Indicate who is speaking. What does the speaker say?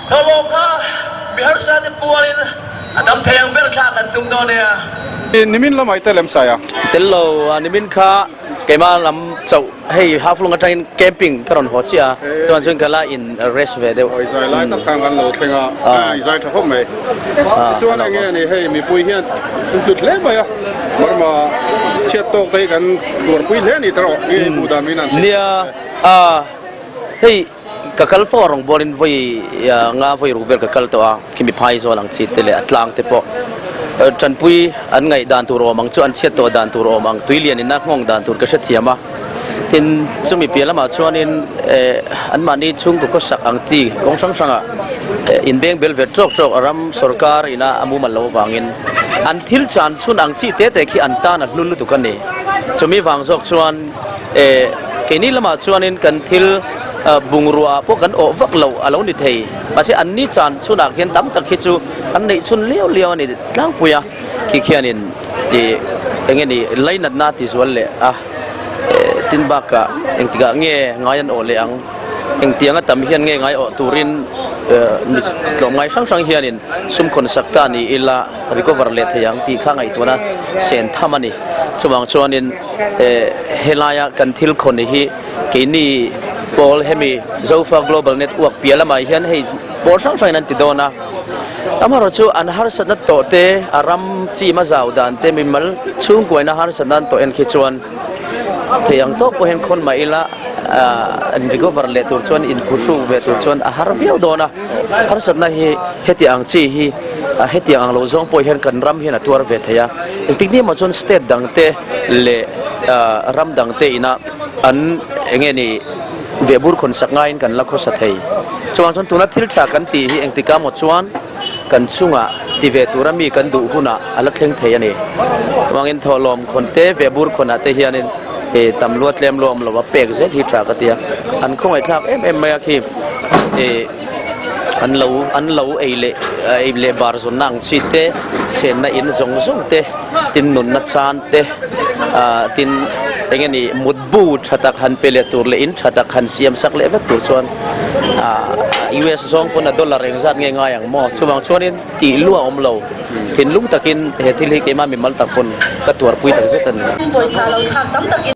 Speaker 1: Thawhlawm kha mi harsa te pualin a tam thei ang ber thlak an tum dawn nia.
Speaker 2: Nimin lamah i tel em Saia?
Speaker 1: Tel lo, nimin kha keimah lam chauh hei Haflong atangin camping ka rawn haw chiah a, chuan chuan ka la in rest ve deuh.
Speaker 2: I zai lai tak khan kan lo thleng a, i zai tha khawp mai. Tichuan enge a ni hei mipui hian an hlut hle mai a, Burma chhiat tawk te hi kan tuarpui hle a ni tawh nge i hmuh dan min an hrilh.
Speaker 1: Nia, hei ka kal fo a rawngbawlin vawi nga vawi ruk vel ka kal tawh a, khimi phai zawl ang chi te leh a tlang te pawh tanpui an ngaih dan tur awm ang chu an chhiat tawh dan tur awm ang tui lian in a nghawng dan tur ka hrethiam a, tin chumi piah lamah chuanin anmahni chhungkaw khawsak ang chi kawng hrang hrangah inbeng bel ve tawk tawk a ram sorkar ina a mumal loh avangin an thil chan chhun ang chi te te khi an tan a hlu lutuk a ni. Chumi vang zawk chuan keini lamah chuanin kan thil bungrua ah pawh kan awh vak loh a lo ni thei. Mahse anni chan chhunah khian tam tak hi chu an neih chhun liau liau a ni tlangpui a, khi khianin ih eng nge ni lainatna ti zual leh a tin bakah engtikah nge ngai an awh leh ang. Engtianga tam hian nge ngai awh turin tlawmngai hrang hrang hianin sum khawn sak ta ni ila recover leh thei ang tih kha ngaihtuahna sen tham a ni. Chuvang chuanin helaia kan thil khawn hi keini pawl hemi Zofa Global Network piah lamah hian hei pawl hrang hrangin an ti dawn a. Amaherawhchu an harsatna tawh te, a ram chim a zau dan te, mimal chhungkuaina harsatna an tawh en khi chuan thei ang tawk pawh hian khawn mah ila an recover leh tur chuan inphuhruk ve tur chuan a har viau dawn a, harsatna hi heti ang chi hi hetiang ang lo zawng pawh hian kan ram hian a tuar ve thei a, engtik ni emaw chuan state dang te leh ram dang te ina an eng nge ni vehbur khawn sak ngaiin kan la khawsa thei. Chuvang chuan tuna thil tha kan tih hi engtik emaw chuan kan chungah ti ve tura mi kan duh hunah a la thleng thei a ni. Chuvangin thawhlawm khawn te vehbur khawnah te hianin Ih tam lua tlem lua awm lo a pek zel hi tha ka ti a, an khawngaihthlak em em mai a khi ih an lo an lo ei leh ei leh bar zawnna ang chi te chhenna in zawng zawng te tin nunna chan te ah tin eng nge ni mutbu tha tak han pe leh tur leh in tha tak han siam sak leh vek tur chuan ah US zawng pawn a dollar engzat nge ngai ang maw chuvang chuanin tih lua awm lo thinlung takin he thil hi keimah mimal tak pawn ka tuarpui tak zet a ni.
Speaker 3: Pawisa lo thlak tam takin.